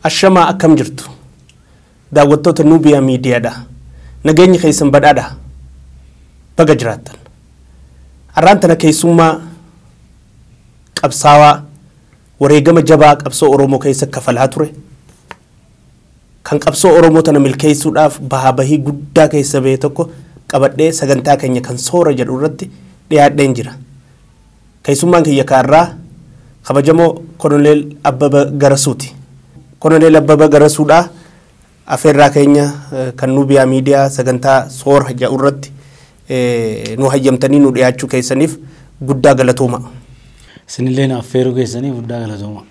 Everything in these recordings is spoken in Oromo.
Ashamaa, akkam jirtu? Daawwattoota Nuubiyaa Miidiyaadha. Nageenyi keessan badhaadha. Baga jiraattan. Har'aan tana keessummaa qabsaawaa wareegama jabaa qabsoo Oromoo keessa kafalaa ture. Kan qabsoo Oromoo tana milkeessuudhaaf bahaa bahii guddaa keessa bahe tokko qabadhee sagantaa keenya kan soora jedhu irratti dhiyaadheen jira. Keessummaan kiyya kaarraa kabajamoo Koloneel Abbaba Garasuuti. Koloneel Abbaba Garasuudhaa afeerraa keenya kan Nuubiyaa Miidiyaa sagantaa soora jedhu irratti nu hayyamtanii nu dhiyaachuu keessaniif guddaa galatooma. Isinillee affeeruu keessanii guddaa galatooma.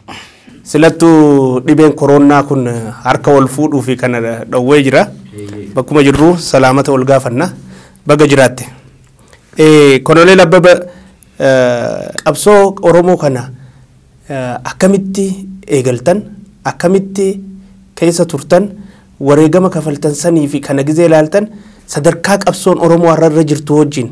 Silattuu dhibeen koronaa kun harka wal fuudhuu fi kana dhowwee jira. Bakkuma jirru salaamata wal gaafanna. Baga jiraatte. Koloneel Abbaba, qabsoo Oromoo kana akkamitti eegaltan? Akkamitti keessa turtan? Wareegama kafaltan sanii fi kana gizee ilaaltan, sadarkaa qabsoon Oromoo har'a irra jirtu wajjin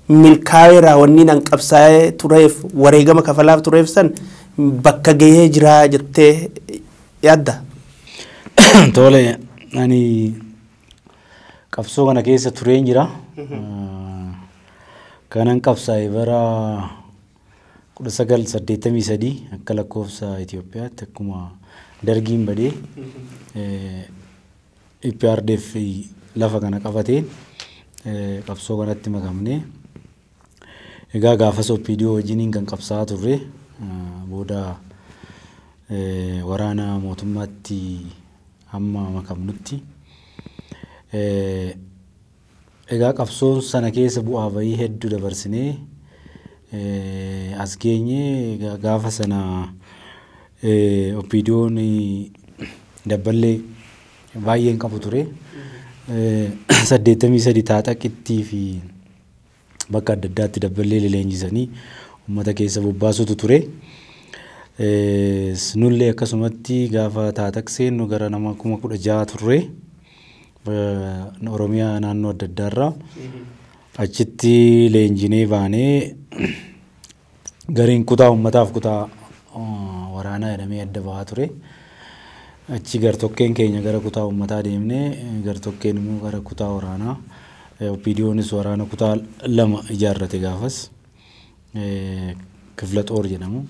milkaa'eera, wanni nan qabsaa'ee tureef, wareegama kafalaaf tureef san bakka gahee jira jettee yaadda? Tole, ani qabsoo kana keessa tureen jira. Kanan qabsaa'e bara 1983 akka lakkoofsa Itoophiyaatti, akkuma dargiin badee EPRDF lafa kana qabateen qabsoo kanatti makamne. Egaa gaafas OPDO wajjiniin kan qabsaa'aa turre, booda waraana mootummaatti hamma makamnutti. Egaa qabsoon sana keessa bu'aa bahii hedduu dabarsinee as geenye. Gaafa sana OPDO'n dabballee baay'een qabu ture. 83 taaxaqittii fi bakka adda addaatti dabballee leenjisanii uummata keessa bobbaasutu ture. Nullee akkasumatti gaafa taaxaq seennu gara nama 16,000 turre. Oromiyaa naannoo adda addaarraa achitti leenjinee baanee, gariin kutaa uummataaf kutaa waraanaa jedhamee adda bahaa ture. Achi gartokkeen keenya gara kutaa uummataa deemnee, gartokkeen immoo gara kutaa waraanaa. OPDOnis waraana kutaa lama ijaarrate gaafas. Kifla xoor jedhamu.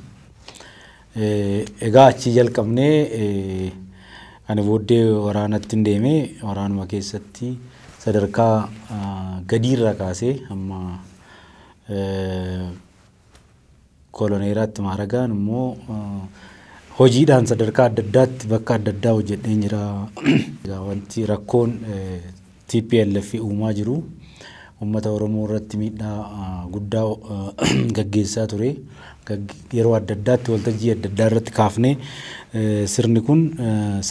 Egaa achi jalqabnee ani booddee waraanatti hin deemee, waraanuma keessatti sadarkaa gadiirraa kaasee hamma koloneeraatti maaragaan immoo hojiidhaan sadarkaa adda addaatti bakka adda addaa hojjedheen jira. Wanti rakkoon TPLF uumaa jiru uummata Oromoo irratti miidhaa guddaa gaggeessaa ture. Yeroo adda addaatti waltajjii adda addaa irratti kaafnee sirni kun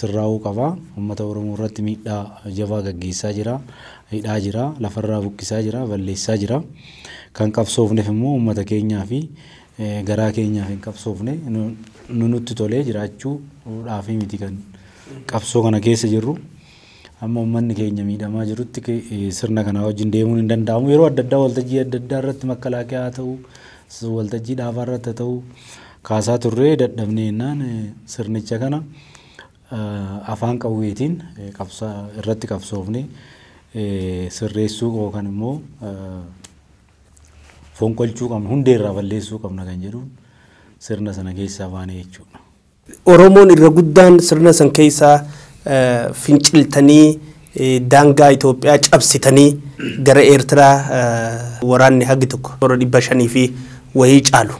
sirraa'uu qaba. Uummata Oromoo irratti miidhaa jabaa gaggeessaa jira. Hidhaa jira, lafarraa buqqisaa jira, balleessaa jira. Kan qabsoofneef immoo uummata keenyaa fi garaa keenyaaf hin qabsoofne, nu nutti tolee jiraachuudhaaf miti kan qabsoo kana keessa jirru. Amma uummanni keenya miidhamaa jirutti sirna kana wajjin deemuun hin danda'amu. Yeroo adda addaa waltajjii adda addaa irratti, makalaakiyaa haa ta'u, waltajjii dhaabaa irratti haa ta'u, kaasaa turree dadhabnee jennaan sirnicha kana afaan qawweetiin irratti qabsoofne sirreessuu yookaan immoo fonqolchuu qabna, hundeerraa balleessuu qabna kan jedhuun sirna sana keessaa baane jechuudha. Oromoon irra guddaan sirna san keessaa finciltanii daangaa Itoophiyaa cabsitanii gara Eertiraa waraanni hagi tokko toora 500 fi wayii caalu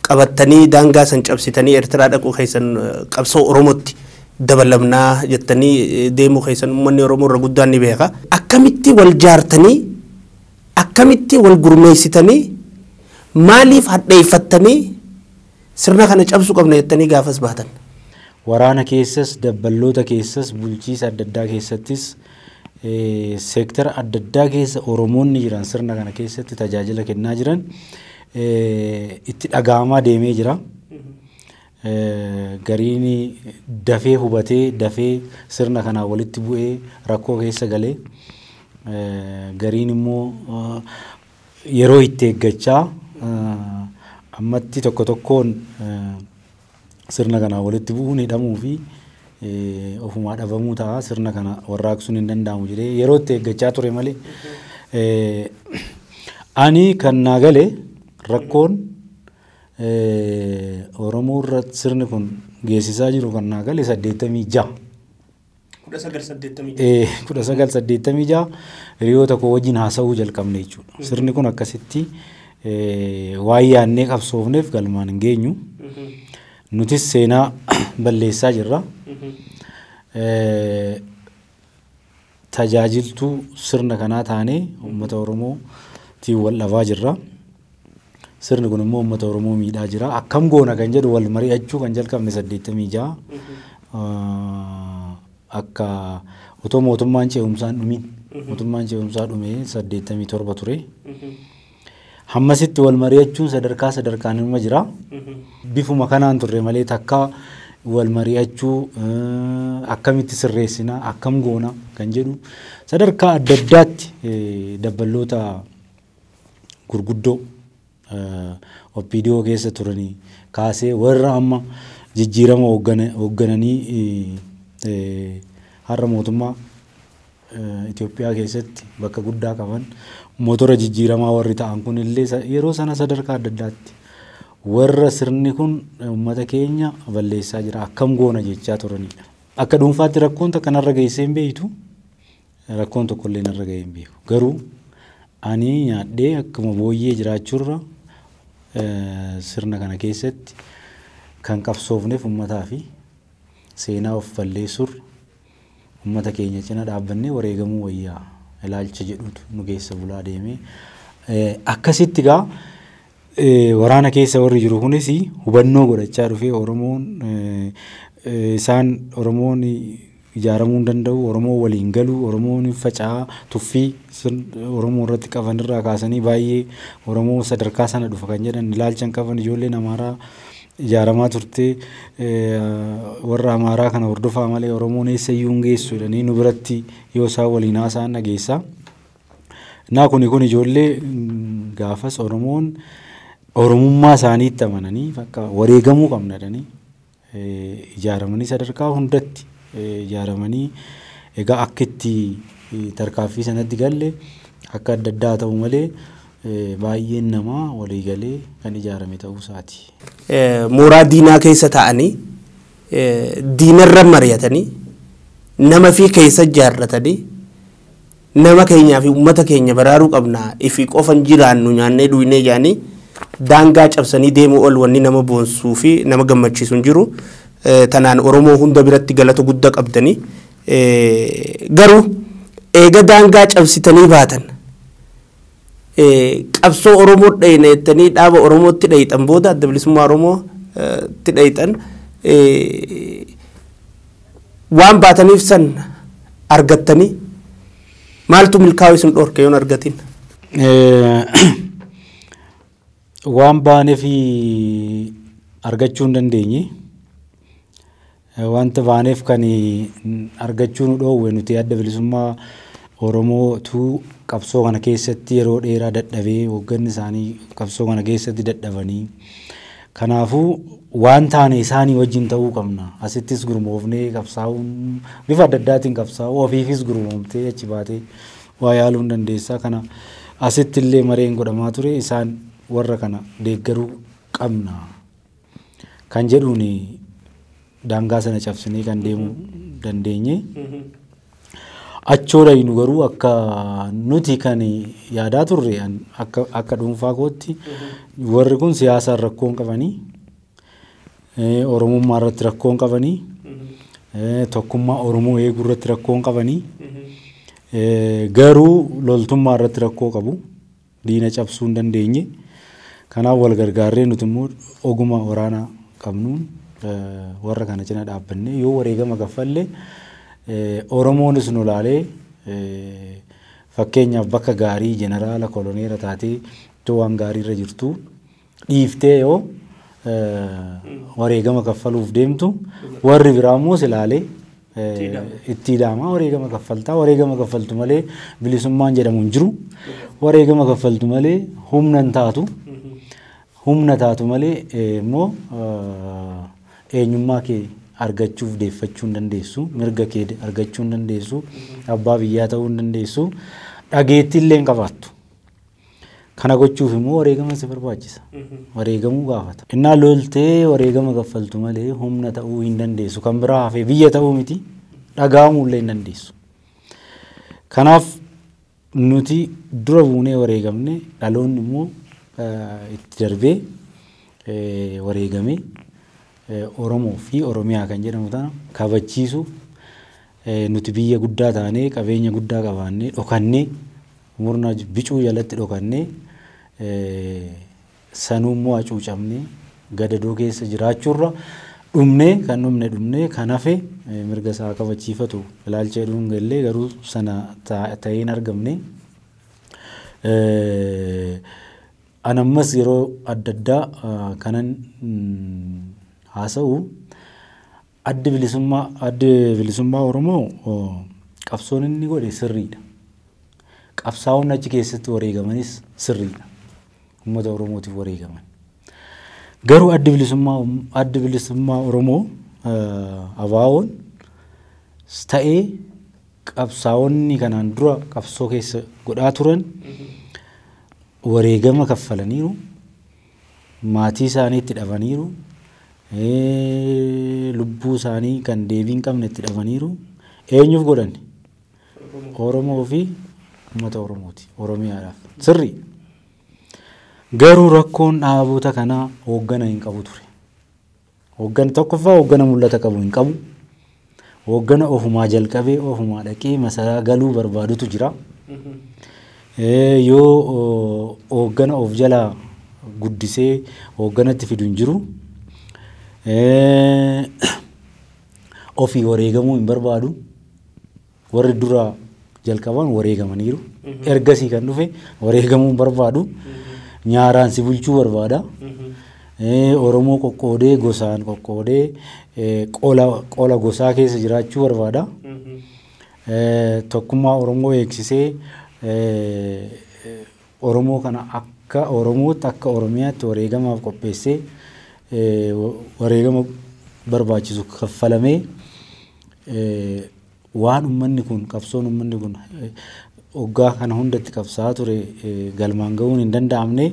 qabattanii daangaa san cabsitanii Eertiraa dhaquu keessan, qabsoo Oromootti dabalamnaa jettanii deemuu keessan uummanni Oromoo irra guddaan ni beeka. Akkamitti wal jaartanii, akkamitti wal gurmeessitanii, maaliif hadheeffattanii sirna kana cabsuu qabna jettanii gaafas baatan? Waraana keessas, dabballoota keessas, bulchiisa adda addaa keessattis, seektara adda addaa keessa Oromoonni jiran sirna kana keessatti tajaajila kennaa jiran itti dhaga'amaa deemee jira. Gariin dafee hubatee dafee sirna kanaa walitti bu'ee rakkoo keessa galee, gariin immoo yeroo itti eeggachaa ammatti tokko tokkoon sirna kanaa walitti bu'uun hidhamuu fi ofumaa dhabamuu ta'a sirna kana warraaqsuun hin danda'amu jedhee yeroo itti eeggachaa ture malee. Ani kan naa gale rakkoon Oromoo irratti sirni kun geessisaa jiru kan naa gale 86. 1986 hiriyoota koo wajjin haasa'uu jalqabne jechuudha. Sirni kun akkasitti waan yaadnee qabsoofneef galmaan hin geenyu. Nutis seenaa balleessaa jirra. Tajaajiltuu sirna kanaa taanee uummata Oromootiin wal dhabaa jirra. Sirni kun immoo uummata Oromoo miidhaa jira. Akkam goona kan jedhu wal mari'achuu kan jalqabne 86 akka otoo mootummaan ce'umsaa hin dhumin mootummaan ce'umsaa dhumee 87 ture. Hammasitti wal mari'achuun sadarkaa sadarkaan inuma jira. Bifuma kanaan turre malee takka wal mari'achuu akkamitti sirreessina akkam goona kan jedhu sadarkaa adda addaatti dabballoota gurguddoo OPDO keessa turanii kaasee warra amma jijjiirama hooggananii har'a mootummaa Itoophiyaa keessatti bakka guddaa qaban motora jijjiiramaa warri ta'an kun illee yeroo sana sadarkaa adda addaatti warra sirni kun uummata keenya balleessaa jira akkam goona jechaa turanidha. Akka dhuunfaatti rakkoon takka narra geessee hin beektu rakkoon tokkollee narra gahee hin beeku. Garuu ani nyaadhee akkuma booyyee jiraachuurra sirna kana keessatti kan qabsoofneef uummataa fi seenaa of balleessuurra uummata keenya cina dhaabbannee wareegamuu wayyaa ilaalcha jedhutu nu keessa bulaa deemee akkasitti gaa waraana keessa warri jiru kunis hubannoo godhachaa dhufee Oromoon isaan Oromoon ijaaramuu hin danda'u Oromoo waliin galuu Oromoon faca'aa tuffii Oromoo irratti qaban irraa kaasanii baay'ee Oromoo sadarkaa sana dhufa kan jedhan ilaalcha hin qaban ijoolleen Amaaraa ijaaramaa turte warra Amaaraa kana hordofaa malee Oromoon eessayyuu hin geessu jedhanii nu biratti yoo isaan waliin haasa'an dhageessa. Naa kuni kun ijoollee gaafas Oromoon Oromummaa isaaniitti amananii bakka wareegamuu qabna jedhanii ijaaramanii sadarkaa hundatti ijaaramanii egaa akka itti tarkaaffii sanatti galle akka adda addaa ta'u malee baay'een namaa walii galee kan ijaarame ta'uu isaati. Mooraa diinaa keessa taa'anii diinarra mari'atanii nama fi keessa ijaarratanii nama keenyaa fi uummata keenya baraaruu qabna ifi qofan jiraannu nyaannee dhugnee jaanii daangaa cabsanii deemuu ol wanni nama boonsuu fi nama gammachiisu hin jiru. Tanaan Oromoo hunda biratti galata guddaa qabdanii garuu eega daangaa cabsitanii baatan qabsoo Oromoo dhayina jettanii dhaaba Oromootti dhayitan booda adda bilisummaa Oromootti dhayitan waan baataniif san argattanii maaltu milkaa'uu isin dhorke yoon argatin? Waan baaneef argachuu hin dandeenye. Wanta baaneef kan argachuu nu dhoowwe nuti adda bilisummaa Oromootu qabsoo kana keessatti yeroo dheeraa dadhabee hoogganni isaanii qabsoo kana keessatti dadhabanii kanaafuu waan taane isaanii wajjin ta'uu qabna. Asittis gurmoofnee qabsaa'uun bifa adda addaatiin qabsaa'uu ofiifis gurmoomtee achi baatee waa yaaluu hin dandeessaa. Kana asitti illee mareen godhamaa ture isaan warra kana deeggaruu qabna kan jedhuun daangaa sana cabsinee kan deemuu dandeenye. Achoo dhayinu garuu akka nuti kan yaadaa turre akka dhuunfaa kootti warri kun siyaasaan rakkoo hin qabanii Oromummaa irratti rakkoo hin qabanii tokkummaa Oromoo eeguu irratti rakkoo hin qabanii garuu loltummaa irratti rakkoo qabu diina cabsuu hin dandeenye. Kanaaf wal gargaarree nuti immoo ogummaa waraanaa qabnuun warra kana cina dhaabbannee yoo wareegama kaffalle Oromoonis nu laalee fakkeenyaaf bakka gaarii jeneraala koloneera taatee iddoo waan gaarii irra jirtu dhiiftee yoo wareegama kaffaluuf deemtu warri biraa immoo si laalee itti hidhama wareegama kaffaltaa wareegama kaffaltu malee bilisummaan jedhamu hin jiru wareegama kaffaltu malee humna hin taatu humna taatu malee immoo eenyummaa kee argachuuf deeffachuu hin dandeessu, mirga kee argachuu hin dandeessu, abbaa biyyaa ta'uu hin dandeessu, dhageettii illee hin qabaattu. Kana gochuuf immoo wareegama si barbaachisa. Wareegamuu gaafata. Innaa loltee wareegama kaffaltu malee humna ta'uu hin dandeessu. Kan biraa hafee biyya ta'uu miti dhaga'amuu illee hin dandeessu. Kanaaf nuti dura buunee wareegamne, dhaloonni immoo itti darbee wareegamee Oromoo fi Oromiyaa kan jedhamu tana kabachiisu, nuti biyya guddaa taanee qabeenya guddaa qabaannee dhokannee murna bicuu jalatti dhokannee sanuu immoo hacuucamnee gadadoo keessa jiraachuurra dhumnee kan dhumne dhumnee kan hafe mirga isaa kabachiifatu ilaalcha jedhuun gallee garuu sana ta'een argamne. An ammas yeroo adda addaa kanan haasa'u addi bilisummaa Oromoo qabsoon inni godhe sirriidha. Qabsaa'onni achi keessatti wareegamanis sirriidha. Uummata Oromootiif wareegaman. Garuu addi bilisummaa Oromoo ABO'n ta'ee qabsaa'onni kanaan dura qabsoo keessa godhaa turan wareegama kaffalaniiru, maatii isaanii itti dhabaniiru, lubbuu isaanii kan deebii hin qabne itti dhabaniiru. Eenyuuf godhan? Oromoo fi uummata Oromooti, Oromiyaadhaaf. Sirrii. Garuu rakkoon dhaabota kanaa hooggana hin qabu ture. Hooggana tokkoffaa hooggana mul'ata qabu hin qabu. Hooggana ofumaa jalqabee ofumaa dhaqee masaraa galuu barbaadutu jira. Yoo hooggana of jalaa guddisee hoogganatti fidu hin jiru. Ofii wareegamuu hin barbaadu. Warri dura jalqaban wareegamaniiru. Ergasii kan dhufe wareegamuu hin barbaadu. Nyaaraan si bulchuu barbaada. Oromoo qoqqoodee gosaan qoqqoodee qola gosaa keessa jiraachuu barbaada. Tokkummaa Oromoo eegsisee Oromoo kana akka Oromootti akka Oromiyaatti wareegamaaf qopheessee wareegama barbaachisu kaffalamee waan uummanni kun qabsoon uummanni kun hoggaa kana hundatti qabsaa'aa ture galmaan ga'uun hin danda'amne.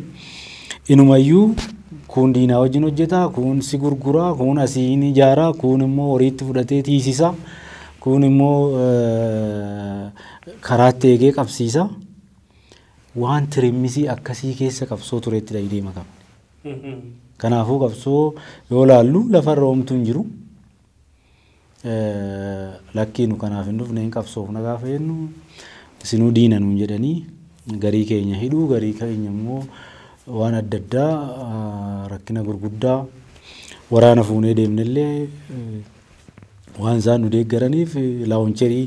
Inumayyuu kun diinaa wajjin hojjeta, kun si gurguraa, kun asiin ijaaraa, kun immoo horiitti fudhatee tiisisa, kun immoo karaatti eegee qabsiisa. Waan tirimmisii akkasii keessa qabsoo turetti deema qabne. Kanaafuu qabsoo yoo laallu lafarra homtuu hin jiru. Lakkii nu kanaaf hin dhufne hin qabsoofna gaafa jennu isinuu diina nuun jedhanii garii keenya hidhuu, garii keenya immoo waan adda addaa rakkina gurguddaa waraana fuunee deemnellee waan isaan nu deeggaraniif laawuncherii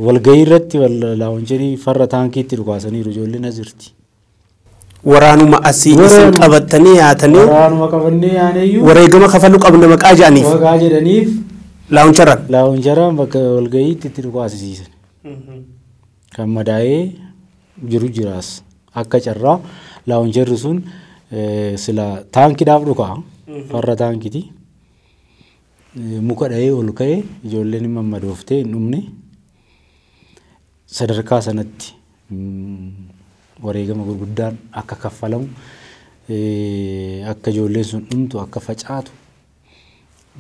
walgahii irratti laawuncherii farra taankiitti dhukaasaniiru ijoolleen as jirti. Waraanuma asii isin qabattanii yaatanii waraanuma qabannee yaaneyyuu wareegama kafaluu qabna maqaa jedhaniif maqaa jedhaniif laawuncharaan bakka walgahiitti itti dhukaasisiisan. Kan madaa'ee jiru jiraas akka carraa laawuncharri sun sila taankiidhaaf dhukaa farra taankiti muka dha'ee ol ka'ee ijoolleen mammadooftee hin dhumne sadarkaa sanatti wareegama gurguddaan akka kaffalamu akka ijoolleen sun dhumtu akka facaatu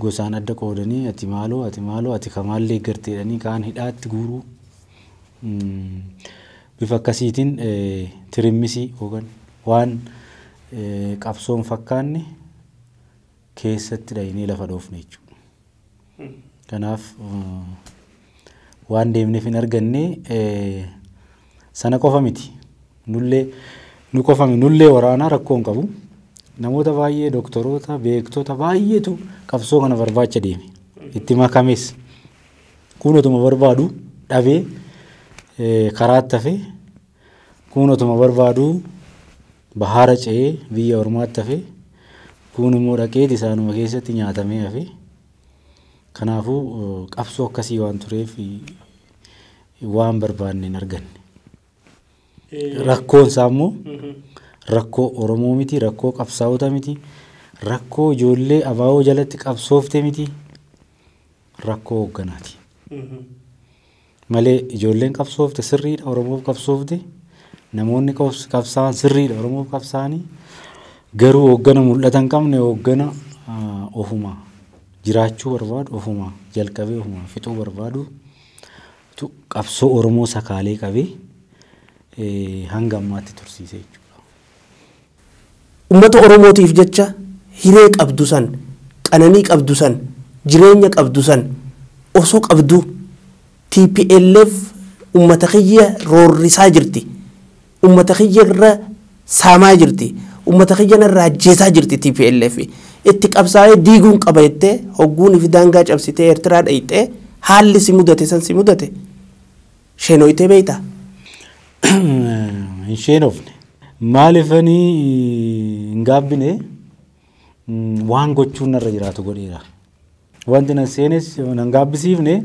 gosaan adda qoodanii ati maaloo ati maaloo ati kamaallee garteedhanii kaan hidhaatti guuruu bifa akkasiitiin tirimmisii yookaan waan qabsoon fakkaanne keessatti dhahinee lafa dhoofne jechuudha. Kanaaf waan deemneef hin arganne sana qofa miti. Nullee nu qofa nullee waraanaa rakkoo hin qabu. Namoota baay'ee doktoroota beektota baay'eetu qabsoo kana barbaacha deeme. Itti makames kun otuma barbaadu dhabee karaatti hafe, kun otuma barbaadu bahaara ce'ee biyya ormaatti hafe, kun immoo dhaqeet isaanuma keessatti nyaatamee hafe. Kanaafuu qabsoo akkasii waan tureef waan barbaanne hin arganne. Rakkoon isaa immoo rakkoo Oromoo miti, rakkoo qabsaa'ota miti, rakkoo ijoollee ABO jalatti qabsoofte miti. Rakkoo hoogganaati. Malee ijoolleen qabsoofte sirriidha Oromoof qabsoofte, namoonni qabsaa'an sirriidha Oromoof qabsaa'anii, garuu hooggana mul'ata hin qabne, hooggana ofuma jiraachuu barbaadu, ofuma jalqabee ofuma fixuu barbaadu qabsoo Oromoo sakaalee qabee hanga ammaatti tursiise jechuudha. Uummata Oromootiif jecha hiree qabdu san, qananii qabdu san, jireenya qabdu san osoo qabdu TPLF uummata kiyya roorrisaa jirti. Uummata kiyya irra saamaa jirti. Uummata kiyya irra ajjeesaa jirti TPLF. Itti qabsaa'ee diiguun qaba jettee hogguun fi daangaa cabsitee Eertiraa dhayxee haalli si mudate san si mudate. Sheenooyitee beektaa? Hin sheenoofne. Maaliifanii hin gaabbine? Waan gochuun narra jiraatu godheera. Wanti nan seenes nan gaabbisiifne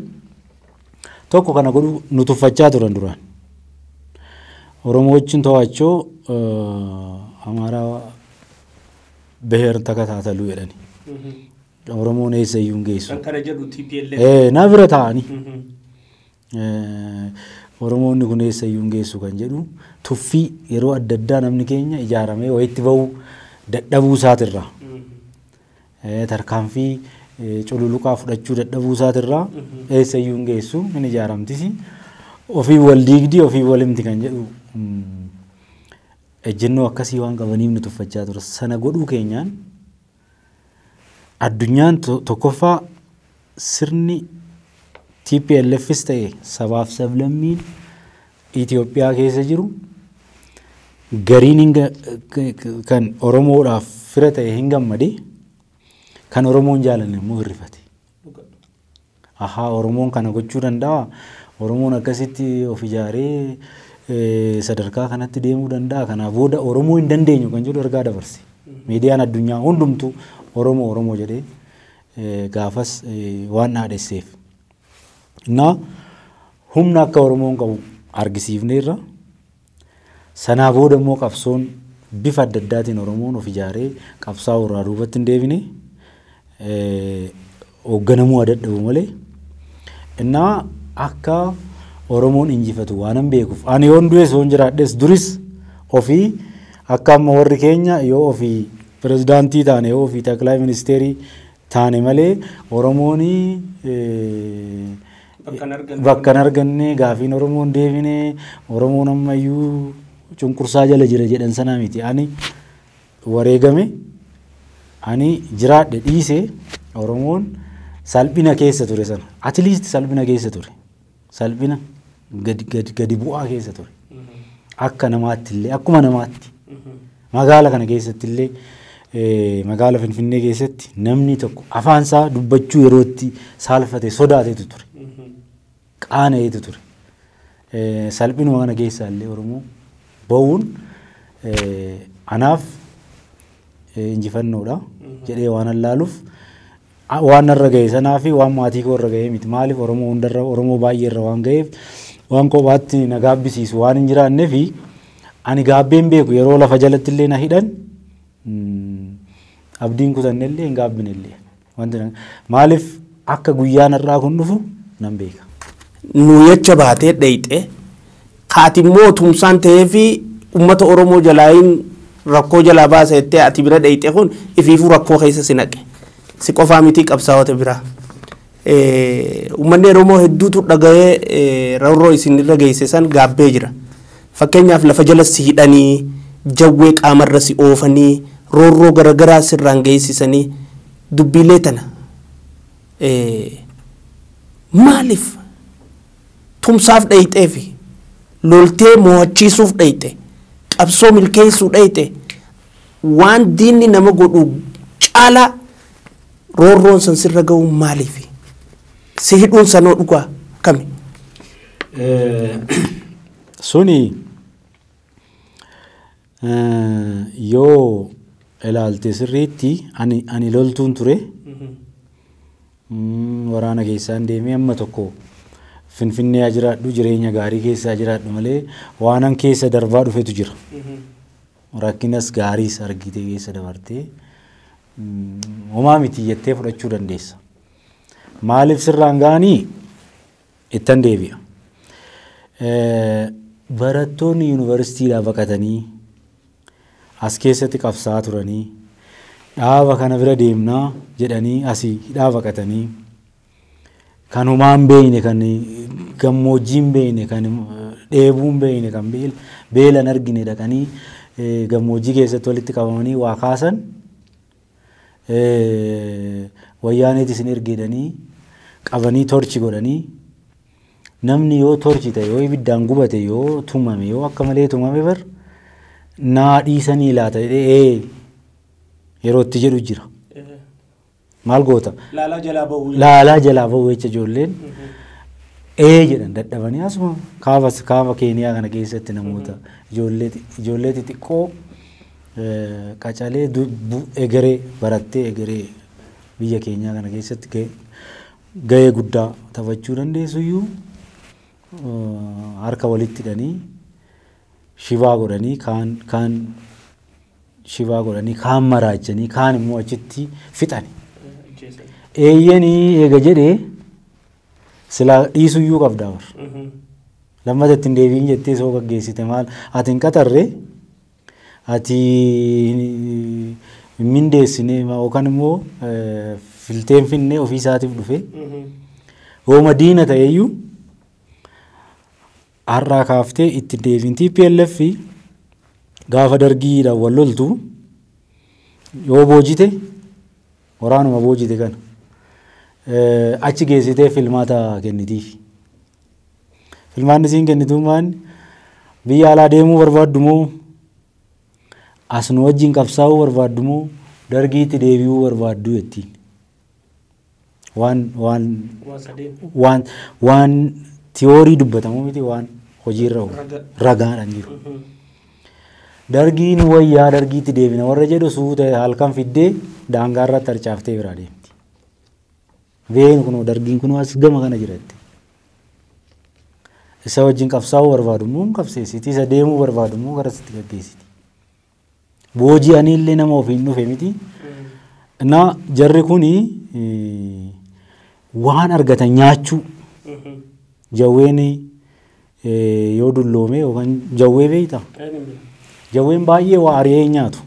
tokko kana godhu nu tuffachaa turan duraan. Oromoo wajjin to'achoo Amaaraa ብሔር ተከታተሉ jedhani. Oromoon eessayyuu hin geessu. Kan kana jedhu TPLF. Na bira taa'anii. Oromoonni kun eessayyuu hin geessu kan jedhu tuffii yeroo adda addaa namni keenya ijaaramee wayitti bahuu dadhabuu isaatirraa. Tarkaanfii cululuqaa fudhachuu dadhabuu isaatirraa eessayyuu hin geessu hin ijaaramtisi. Ofii wal diigdii ofii wal himti kan jedhu ejjennoo akkasii waan qabaniif nu tuffachaa ture. Sana godhuu keenyaan addunyaan tokkoffaa sirni TPLFs ta'e sabaaf sablammiin Itoophiyaa keessa jiru gariin kan Oromoodhaaf fira ta'e hin gammade, kan Oromoon jaalanne immoo hirrifate. Ahaa, Oromoon kana gochuu danda'a, Oromoon akkasitti of ijaaree sadarkaa kanatti deemuu danda'a, kanaa booda Oromoo hin dandeenyu kan jedhu ergaa dabarse. Miidiyaan addunyaa hundumtuu Oromoo Oromoo jedhee gaafas waan dhaadesseef. Innaa humna akka Oromoon qabu argisiifneerra. Sanaa booda immoo qabsoon bifa adda addaatiin Oromoon of ijaaree qabsaa'uu irraa duubatti hin deebine, hoogganamuu dadhabu malee. Innaa akka Oromoon injifatu waanan beekuuf ani yoon du'es yoon jiraadhes duris ofii akka amma warri keenya yoo ofii pirezidaantii taane yoo ofii taqlaa ministeerii taane malee Oromoon bakka hin arganne, gaafiin Oromoon deebine, Oromoon ammayyuu cunqursaa jala jira jedhan sana miti. Ani wareegame, ani jiraadhe dhiise, Oromoon salphina keessa ture sana, at least salphina keessa ture, salphina gadi bu'aa keessa ture. Akka namaatti illee, akkuma namaatti magaala kana keessatti illee, magaala Finfinnee keessatti namni tokko afaan isaa dubbachuu yeroo itti saalfate sodaateetu ture. Qaana'eetu ture. Salphinuma kana keessaa illee Oromoo ba'uun anaaf injifannoodha jedhee waan allaaluuf waan narra ga'e sanaa fi waan maatii koo irra ga'e miti. Maaliif Oromoo hundarra Oromoo baay'ee irra waan ga'eef waan kophaatti na gaabbisiisu waan hin jiraannee fi ani gaabbeen beeku yeroo lafa jalatti illee na hidhan abdiin kutanne illee hin gaabbine illee. Wanti maaliif akka guyyaan har'aa kun dhufu nan beeka. Nu jecha baatee dhayxee kaati immoo tumsaan ta'ee fi uummata Oromoo jalaayin rakkoo jalaa baasa jettee ati bira dhayxee kun ifiifuu rakkoo keessa si naqe. Si qofaa miti qabsaa'ota biraa. Uummanni Oromoo hedduutu dhaga'ee roorroo isin irra geesse san gaabbee jira. Fakkeenyaaf lafa jala si hidhanii, jawwee qaamarra si oofanii, roorroo garaagaraa sirraan geessisanii dubbiilee tana maaliif tumsaaf dhayxee fi loltee mo'achiisuuf dhayxe, qabsoo milkeessuu dhayxe, waan diinni nama godhu caalaa roorroon san sirra ga'u maaliif? Si hidhuun sanoo dhugaa kami? Suni yoo ilaalte sirriitti ani loltuun ture, waraana keessaan deemee amma tokko Finfinnee jiraadhu, jireenya gaarii keessaa jiraadhu malee waanan keessa darbaa dhufetu jira. Rakkinas gaariis argitee keessa dabartee homaa miti jettee fudhachuu dandeessa. Maaliif sirraan ga'anii ittan deebi'a. Barattoonni yuunivarsiitiidhaa baqatanii as keessatti qabsaa'aa turanii dhaaba kana bira deemnaa jedhanii asii hidhaa baqatanii kan homaa hin beekne, kan gammoojjii hin beekne, kan dheebuu hin beekne, kan beela hin argine dhaqanii gammoojjii keessatti walitti qabamanii waa kaasan wayyaaneet isin ergeedhanii qabanii torchi godhanii. Namni yoo torchi ta'e, yoo ibiddaan gubate, yoo tumame, yoo akka malee tumame bar naa dhiisanii laata jedhee yeroo itti jedhu jira. Maal goota? Laalaa jalaa ba'uu. Laalaa jalaa ba'uu jecha ijoolleen jedhan dadhabanii asuma kaaba Keeniyaa kana keessatti namoota ijoollee xixiqqoo qacalee egeree barattee egeree biyya keenyaa kana keessatti gahee guddaa taphachuu dandeessuyyuu harka walitti hidhanii shibaa godhanii kaan shibaa godhanii kaan maraachanii kaan immoo achitti fixani. Eeyyanii eega jedhee silaa dhiisuyyuu qabdaa bar. Lammata ittiin deebiin jettee soo gaggeessite maal ati hin qaxarre, ati hin mindeessine yookaan immoo filteen finne ofii isaatiif dhufe. Hooma diina ta'eyyuu har'aa kaaftee itti deebiin. TPLF gaafa dargiidhaan wal loltu yoo boojite waraanuma boojite kana achi geessitee filmaata kennitiif. Filmaanni isiin kennitu maal biyya alaa deemuu barbaaddu moo as nu wajjin qabsaa'uu barbaaddu moo dargiitti deebi'uu barbaaddu jettiin. Waan tiyoorii dubbatamu miti, waan hojiirra oolu ragaadhaan jiru. Dargiin wayyaa dargiitti deebina warra jedhu suuta halkan fiddee daangaa irratti harcaaftee biraa deemti. Been kunoo dargiin kunoo as gama kana jira jetti. Isa wajjin qabsaa'uu barbaadu immoo hin qabseessiti, isa deemuu barbaadu immoo garasitti gaggeessiti. Booji'anii illee nama ofiin dhufe miti. Na jarri kuni waan argatan nyaachuu jawween yoo dulloome yookaan jawwee beektaa? Jawween baay'ee waa ari'ee hin nyaatu.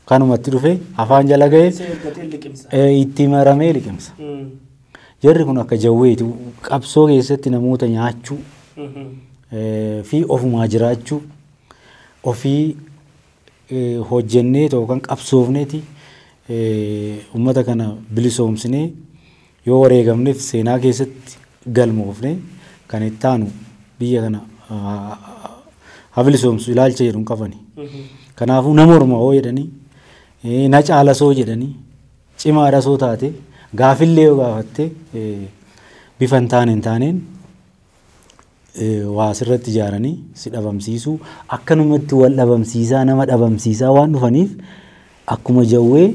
Kanumatti dhufe afaan jala ga'ee itti maramee liqimsa. Jarri kun akka jawweeti qabsoo keessatti namoota nyaachuu fi ofumaa jiraachuu ofii hojjennee yookaan qabsoofneeti uummata kana bilisoomsinee yoo wareegamneef seenaa keessatti galmoofne kan itti aanu biyya kana haa bilisoomsu ilaalcha jedhu hin qabani. Kanaafuu nama orma hoo jedhanii na caalasoo jedhanii cimaadha soo taate gaafillee yoo gaafatte bifa hin taane hin taaneen waa asirratti ijaaranii si dhabamsiisuu akkanumatti wal dhabamsiisaa nama dhabamsiisaa waan dhufaniif akkuma jawwee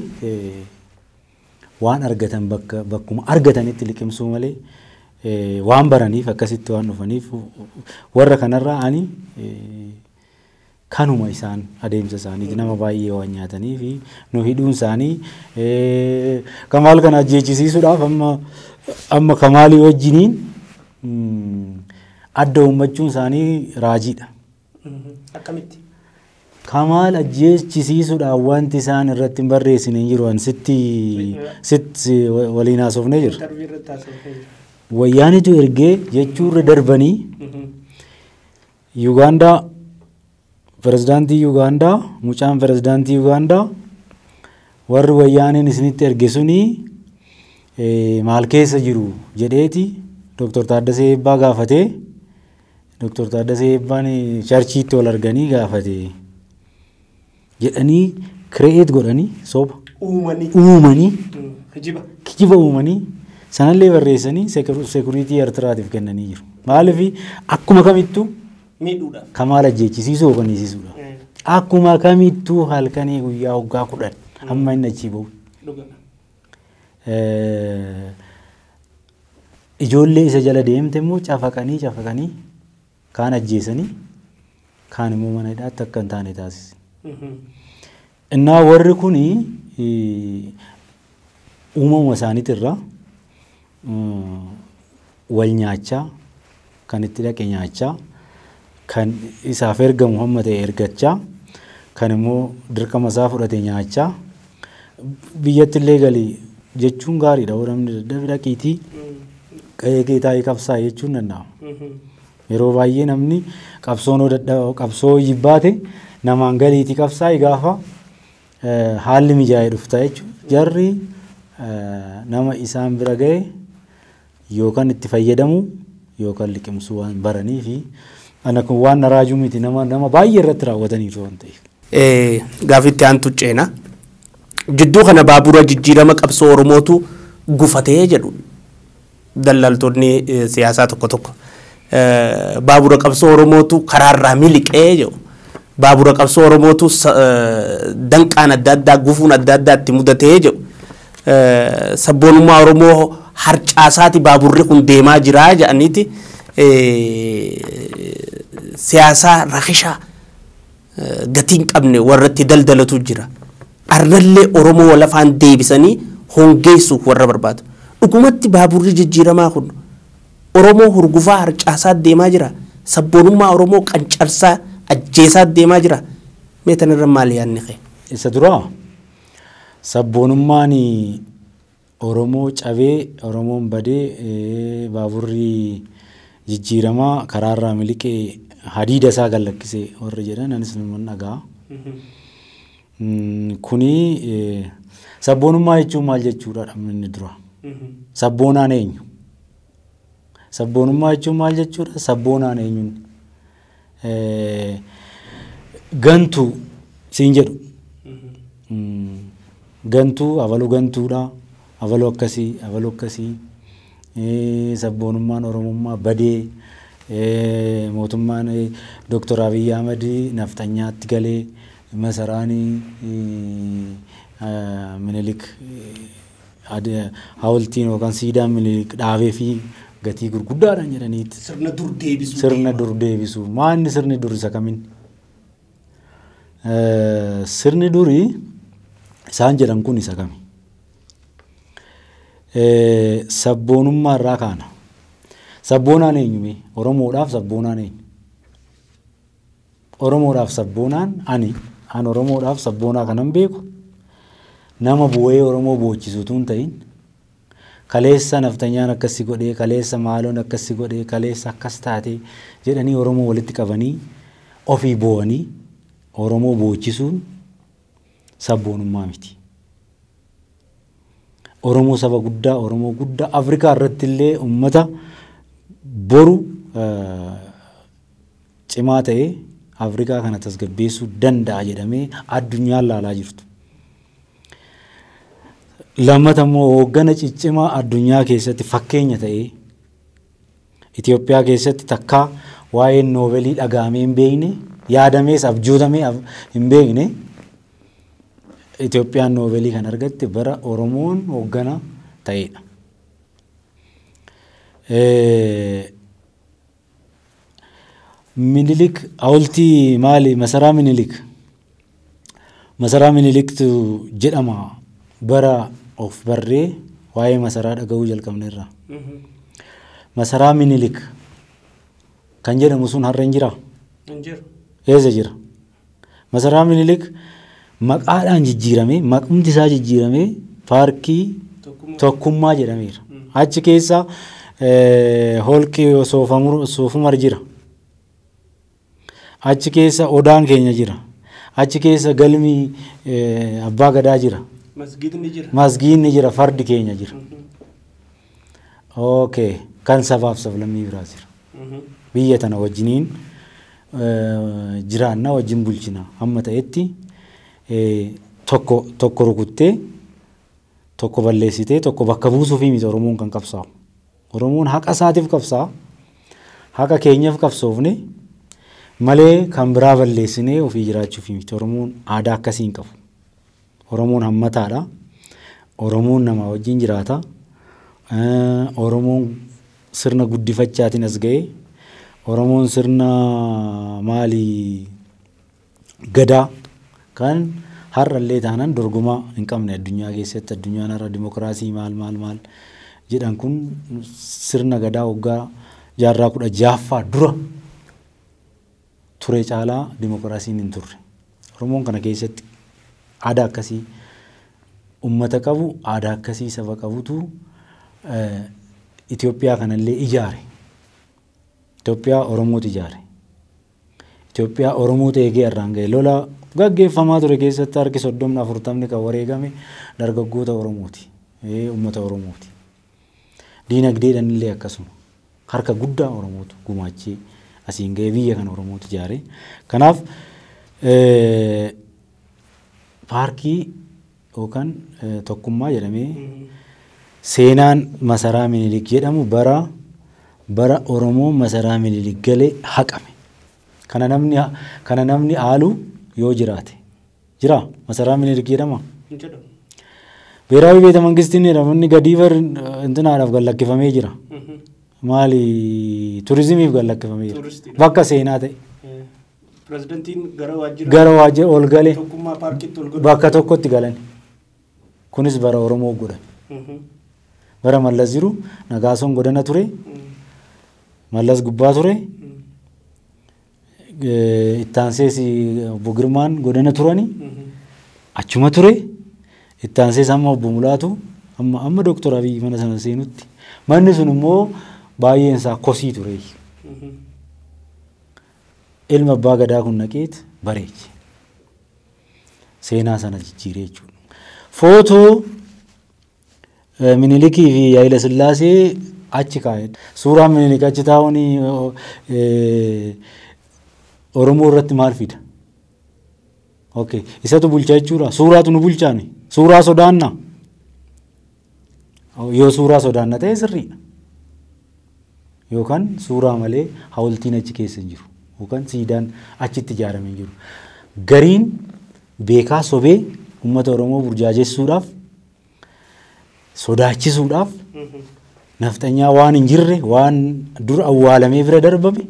waan argatan bakkuma argatanitti liqimsuu malee waan baraniif akkasitti waan dhufaniif warra kanarraa ani kanuma isaan adeemsa isaaniiti nama baay'ee waan nyaatanii fi nu hidhuun isaanii Kamaal kana ajjeechisiisuudhaaf amma Kamaalii wajjiniin adda uummachuun isaanii raajiidha. Akkamitti? Kamaal ajjeechisiisuudhaaf wanti isaan irratti hin barreessine hin jiru. Sitti waliin haasofnee jirra. Wayyaanitu ergee jechuurra darbanii Yugaandaa pirezidaantii Yugaandaa mucaan pirezidaantii Yugaandaa warri wayyaaniin isinitti erge suni maal keessa jiru jedheeti Dooktor Taaddasee Eebbaa gaafatee Dooktor Taaddasee Eebbaan charchiitti wal arganii gaafate jedhanii kiree'eet godhanii soba uumanii kijiba uumanii sanallee barreessanii seekuriitii Eertiraatiif kennanii jiru. Maaliif akkuma kamittuu Kamaal ajjeechisiisuu yookaan hiisisuudha. Akkuma kamittuu halkanii guyyaa waggaa 10 hamma inni achii bahu. Ijoollee isa jala deemte immoo cafaqanii kaan ajjeesanii kaan immoo mana hidhaatti akka hin taane taasise. Innaa warri kuni uumama isaaniitirraa wal nyaachaa kan itti dhaqe nyaachaa kan isaaf ergamu hamma ta'e ergachaa kan immoo dirqama isaa fudhate nyaachaa biyyatti illee galii jechuun gaariidha. Namni dadhabe dhaqiitii qe'ee kee taa'ee qabsaa jechuun danda'ama. Yeroo baay'ee namni qabsoo jibbaate namaan galiitii qabsaa'e gaafa haalli mijaa'ee dhufta jechuudha. Jarri nama isaan bira ga'e yookaan itti fayyadamu yookaan liqimsuu waan baranii fi ana kun waan na raajuu miti nama baay'ee irratti raawwataniiru waan ta'eef. Gaafitti aantu ceena. Jidduu kana baabura jijjiirama qabsoo Oromootu gufatee jedhu daldaltoonni siyaasaa tokko tokko. Baabura qabsoo Oromootu karaarraa miliqee jedhu. Baabura qabsoo Oromootu danqaan adda addaa gufuun adda addaa itti mudatee jedhu. Sabboonummaa Oromoo harcaasaati baaburri kun deemaa jiraa jedhaniiti siyaasaa rakishaa gatii hin qabne warra itti daldalatu jira. Arrallee Oromoo lafaan deebisanii hongeessuuf warra barbaadu. Dhugumatti baaburri jijjiiramaa kun Oromoo hurgufaa harcaasaa deemaa jira. Sabboonummaa Oromoo qancarsaa ajjeesaa deemaa jira. Mee tanarra maali yaadni kee? Isa duraa sabboonummaan Oromoo cabee Oromoon badee baaburri jijjiiramaa karaarraa miliqee hadiida isaa gad lakkisee warri jedhan anis nan dhaga'a. Kuni sabboonummaa jechuun maal jechuudha inni dura? Sabboonaan eenyu? Sabboonummaa jechuun maal jechuudha? Sabboonaan eenyuun? Gantuu siin jedhu. Gantuu abaluu gantuudha. Abaluu akkasii abaluu akkasii. Sabboonummaan Oromummaa badee mootummaan Dooktor Abiyyi Ahmad nafxanyaatti galee masaraan Minilik hawultiin yookaan siidaan Minilik dhaabee fi gatii gurguddaadhaan jedhaniitti. Sirna dur deebisuu. Sirna dur deebisuu. Maanni sirni dur isa kamiin? Sirni durii isaan jedhan kun isa kami? Sabboonummaa irraa kaana. Sabboonaan eenyume? Oromoodhaaf sabboonaan eenyu? Oromoodhaaf sabboonaan ani Oromoodhaaf sabboonaa kanan beeku nama bu'ee Oromoo boochisu utuu hin ta'in kaleessa naftanyaan akkasi godhee kaleessa maaloon akkasi godhee kaleessa akkas taatee jedhanii Oromoo walitti qabanii ofii boo'anii Oromoo boochisuun sabboonummaa miti. Oromoo saba guddaa Oromoo guddaa Afrikaa irratti illee uummata boru cimaa ta'ee Afrikaa kana tasgabbeessuu danda'a jedhamee addunyaan laalaa jirtu. Lammata immoo hooggana ciccimaa addunyaa keessatti fakkeenya ta'ee Itoophiyaa keessatti takkaa waa'een noovelii dhaga'amee hin beekne yaadamees abjootamee hin beekne Itoophiyaan noovelii kan argatte bara Oromoon hooggana ta'edha. Minilik hawultii maali masaraa Minilik? Masaraa Miniliktu jedhama bara of barree waa'ee masaraa dhaga'uu jalqabneerra. Masaraa Minilik kan jedhamu sun har'a hin jiraa? Hin jiru. Eessa jira? Masaraa Minilik maqaadhaan jijjiiramee maqumti isaa jijjiiramee paarkii Tokkummaa jedhameera. Achi keessa holqi Soofumar jira. Achi keessa odaan keenya jira. Achi keessa galmi abbaa gadaa jira. Masgiidni jira. Masgiidni jira, fardi keenya jira. Okay, kan sabaaf sablammii biraa jira. Biyya tana wajjiniin jiraannaa wajjin bulchina hamma ta'etti tokko rukuttee tokko balleessitee tokko bakka buusuufi miti Oromoon kan qabsaa'u. Oromoon haqa isaatiif qabsaa'a. Haqa keenyaaf qabsoofne malee kan biraa balleessinee ofii jiraachuufi miti. Oromoon aadaa akkasii hin qabu. Oromoon hammataadha. Oromoon nama wajjin jiraata. Oromoon sirna guddifachaatiin as ga'e. Oromoon sirna maalii gadaa kan har'allee taanaan dorgomaa hin qabne addunyaa keessatti addunyaan har'a dimokiraasii maal maal maal jedhan kun sirna gadaa waggaa jaarraa 16ffaa dura ture caalaa dimokiraasiin hin turre. Oromoon kana keessatti aadaa akkasii uummata qabu, aadaa akkasii saba qabutu Itoophiyaa kanallee ijaare. Itoophiyaa Oromootu ijaare. Itoophiyaa Oromootu eegee irraan ga'e. Lola gaggeeffamaa ture keessatti harki 30 40 kan wareegame dargaggoota Oromooti. Uummata Oromooti. Diinagdeedhaan illee akkasuma. Harka guddaa Oromootu gumaachee asiin ga'ee biyya kana Oromootu ijaare. Kanaaf paarkii yookaan tokkummaa jedhamee seenaan masaraa Minilik jedhamu bara Oromoo masaraa Minilik galee haqame. Kana namni haalu yoo jiraate jira masaraa Minilik jedhama. Beeraawi beeta mangistiin jedhamu inni gadii bar intinaadhaaf gallakkifamee jira. Maali turizimiif gallakkifamee jira. Bakka seenaa ta'e. Pirezidantiin gara waajjira gara waajjira ol galee tokkummaa paarkiitti ol godhe. Bakka tokkotti galan. Kunis bara Oromoo godhame. Bara Mallas jiru Nagaasoon godana ture. Mallas gubbaa ture. Ittaansees obbo Girmaan godana turani. Achuma ture. Ittaansees amma obbo Mulaatu amma Dooktor Abiyyi mana sana seenutti. Manni sun immoo baay'een isaa kosii ture. Ilma abbaa gadaa kun naqeet bareeche. Seenaa sana jijjiiree jechuudha. Footoo Minilikii fi Haayila Sillaasee achi kaa'e. Suuraan Minilik achi taa'uun Oromoo irratti maal fida? Okay. Isatu bulchaa jechuudha. Suuraatu nu bulchaani. Suuraa sodaanna. Yoo suuraa sodaanna ta'e sirriidha. Yookaan suuraa malee hawultiin achi keessa hin jiru. Yookaan siidaan achitti ijaaramee hin jiru. Gariin beekaa sobee uummata Oromoo burjaajessuudhaaf sodaachisuudhaaf nafxanyaa waan hin jirre waan dur awwaalamee bira darbame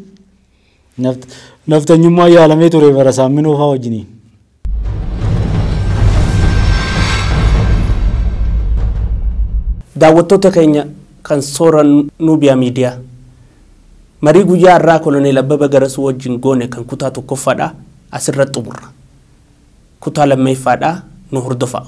nafxanyummaa yaalamee ture bara Saamminoo fa'aa wajjiniin. Daawwattoota keenya kan soora Nuubiyaa Miidiyaa marii guyyaa har'aa Koloneel Abbabaa Garasuu wajjin goone kan kutaa tokkoffaadhaa asirratti xumurra. Kutaa lammaffaadhaa nu hordofaa.